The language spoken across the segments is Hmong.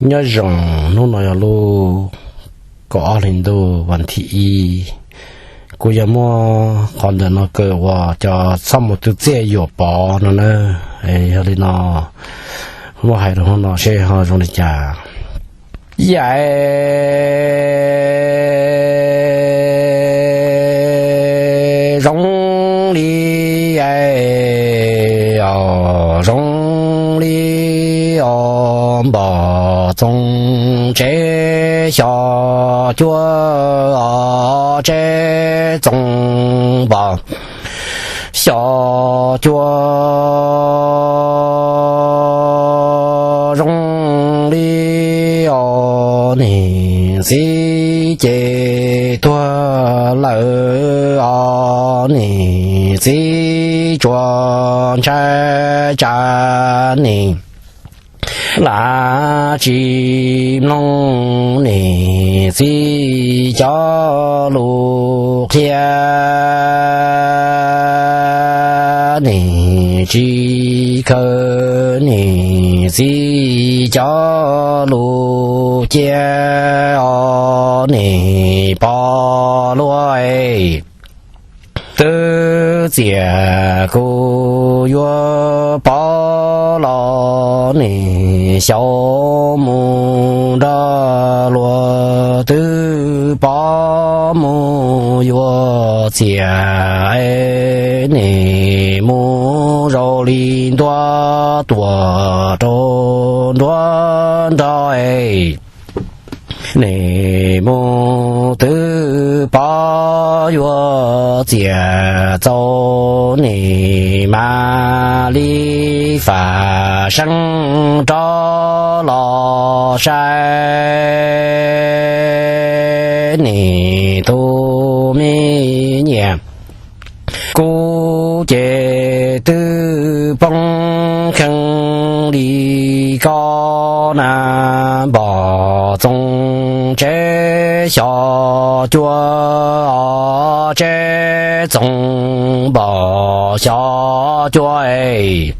Nyob zoo, hnub no yog lub kaum ob hli ntuj vas thib ib. Kuv yuav muab qhov ntawm no kaw uas cov txhob mus twv txiaj yuam pov no na. Yog li no, muab hais rau hnub no seb ho zoo li cas. Yam zoo li, o, zoo li, o, npog txoos tsev xyom cuab, o, tsev txoos npog xyom cuab. Zoo li, o, niam txiv ces tuag lawm, o, niam txiv tsuas ntshai tsam niam lav tsis mloog niam txiv cov lus qhia, niam tsis khaws niam txiv cov lus cia, o, niam pog luag twb txiam kuv yuav pov los niam xyaum mus nrog luag twb pov mus yuav txiam, niam mus zoo li ntuag tuam rau nruab nrog. Niam mus twb pov yuav txiam txaus, niam mam li fam seeb rov los saib niam tus me nyiam. Kuv ces twb poob kheej li koj na, npog txoos tsev xyom cuab, tsev txoos npog xyom cuab.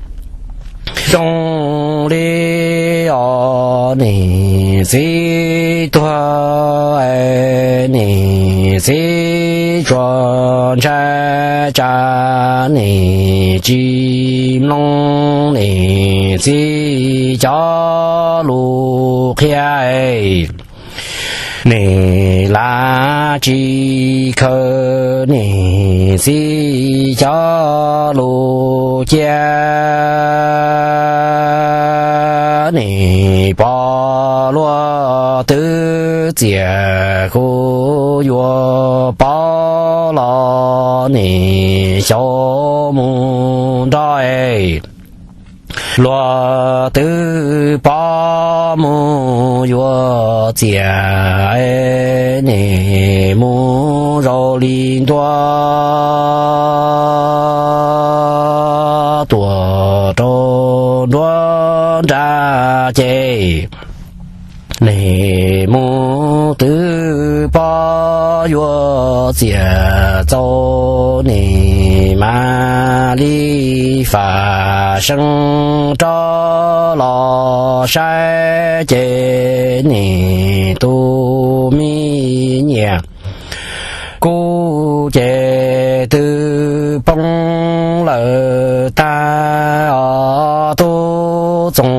Zoo li, o, niam txiv tuag, niam txiv tsuas ntshai tsam niam tsis mloog niam txiv cov lus qhia, niam lav tsis khaws niam txiv cov lus cia, niam pog luag twb txiam kuv yuav pov los niam xyaum mus nrog. Luag twb pov mus yuav txiam, niam mus zoo li ntuag tuam rau nruab nrab ces. Niam mus twb pov yuav txiam txaus, niam mam li fam seeb rov los saib ces niam tus me nyiam. Kuv ces twb poob lawm tag, o, tub txoos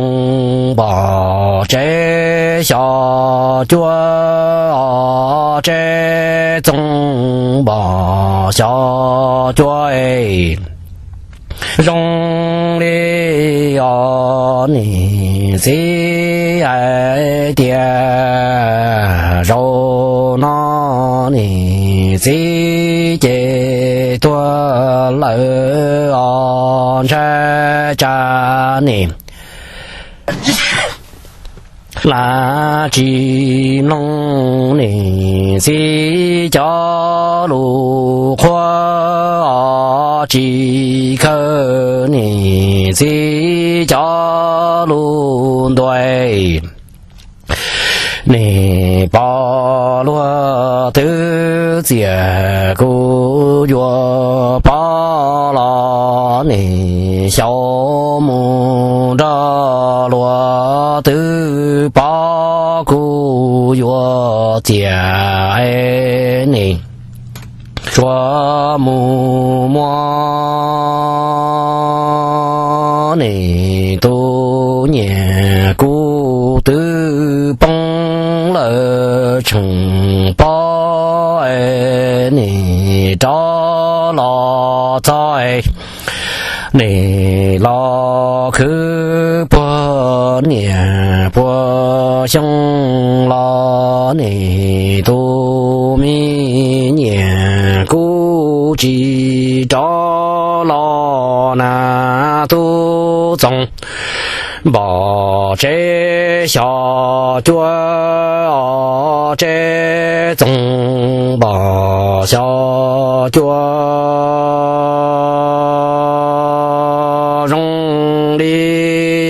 npog tsev xyom cuab, o, tsev txoos npog xyom cuab. Zoo li, o, niam txiv hais tias zaum no niam txiv ces tuag lawm, o, ntshai tsam niam lav tsis mloog niam txiv cov lus qhuab, o, tsis khaws niam txiv cov lus ntuas. Niam pog luag twb txiam kuv yuav pov los niam xyaum mus nrog luag twb pov txias nim tsuas mus muab nim tus nyiam kuv twb poob lawm tseem pob nim rov los txog nim los khwv puag niam puag xyoo los nim tus me nyiam kuv tsis rov los na tub Txoov. Npom tsev xyos cuab os, tsev Txoov npom xyos cuab zoo li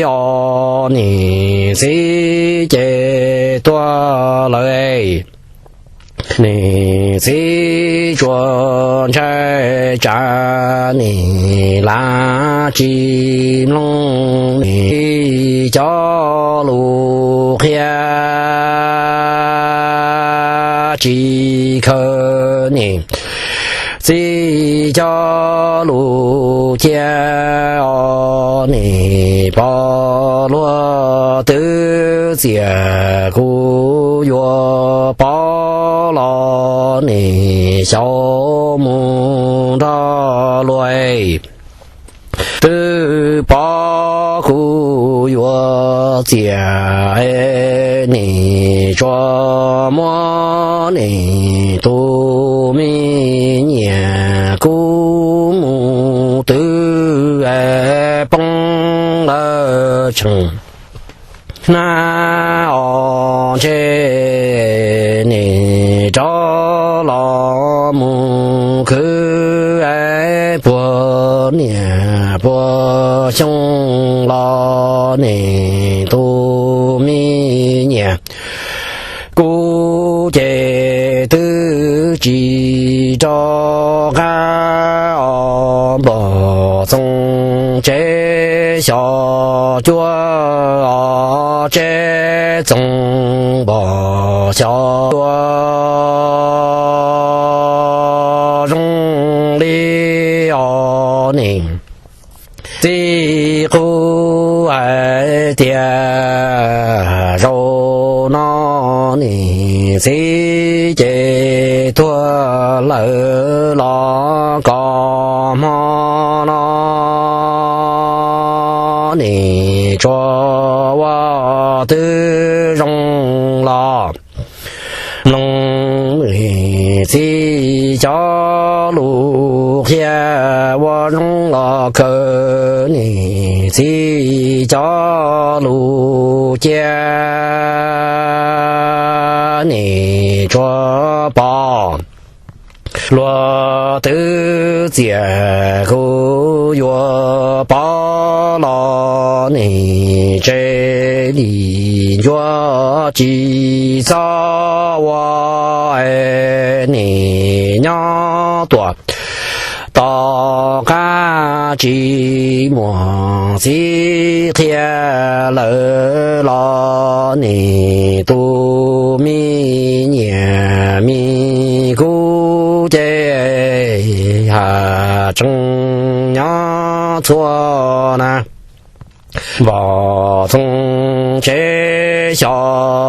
os, niam txiv ces tuag lawm. Niam txiv tsuas ntshai tsam nim lav tsis mloog niam txiv cov lus qhia tsis khaws niam txiv cov lus cia os, niam pog luag twb txias kuv yuav pov los niam xyaum mus nrog luag twb pov kuv yuav txias nim tsuas muab nim tus me nyiam kuv mus twb poob lawm tseem hnab os, ntshe nim rov los mus khwv puag niam puag xyoo los nim tus me nyiam kuv ces twb tsis rov qab os, npom Txoov tsev xyos cuab os, tsev Txoov npom xyos cuab zoo li os, niam txiv qhuab hais tias zaum no niam txiv ces tuag lawm los kom hmo no nim tsuas ua twb zoo los mloog niam txiv cov lus qhia, ua zoo los khaws niam txiv cov lus cia, nim tsuas pom luag twb txias kuv yuav pov los nim tseg li ncuav tsis txhob ua, nim nyob tuam tom qab tsis muaj txiv qhia lawm los nim tus me nyiam me kub ces has tseem nyob txhua na. Npom Txoov tsev xyos